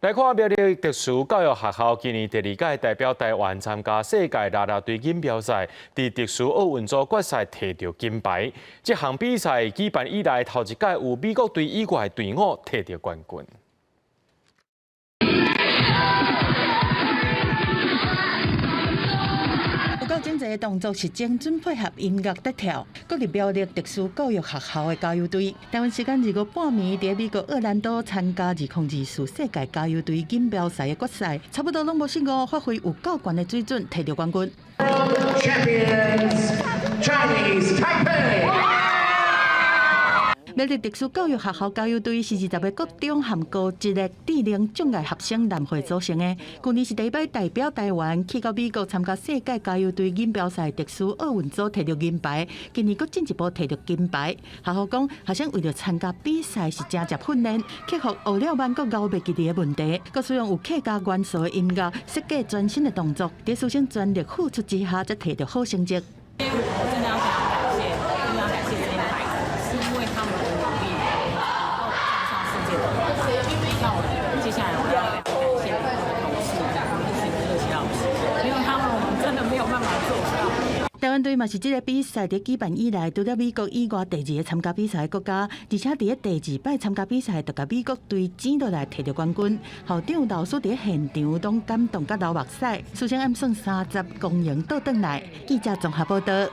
來看苗栗特殊教育學校今年第二屆代表台灣參加世界啦啦隊錦標賽，佇特殊奧運組決賽提著金牌。這項比賽舉辦以來頭一屆有美國隊以外隊伍提著冠軍。有夠整齊的動作是精準配合音樂在跳。國立苗栗特殊教育學校的加油隊，台灣時間二五半暝，佇美國奧蘭多參加2024世界加油隊錦標賽的決賽，差不多攏無失誤，發揮有夠懸的水準，提著冠軍。 Champions, Chinese Taipei. 苗栗特殊教育學校加油隊是20個國中和高職的智能障礙學生聯會組成的。去年是第一擺代表台灣去到美國參加世界加油隊錦標賽特殊奧運組提著銀牌，今年閣進一步提著金牌。學校講，學生為著參加比賽是誠濟訓練，克服學了慢閣𠢕袂記得的問題，閣使用有客家元素的音樂設計全新的動作，佇師生全力付出之下，才提著好成績。我真的要非常感謝，非常感謝這些孩子，是因為他們的努力能夠站上世界的舞台。那我接下來我要非常感謝我的同事，一群熱情老師，沒有他們，我們真的沒有辦法做到。台灣隊嘛是這個比賽佇舉辦以來，除了美國以外第二個參加比賽的國家，而且佇咧第二擺參加比賽，就共美國隊爭落來提著冠軍。校長、老師佇現場攏感動甲流目屎，師生暗算30光榮倒轉來。記者綜合報道。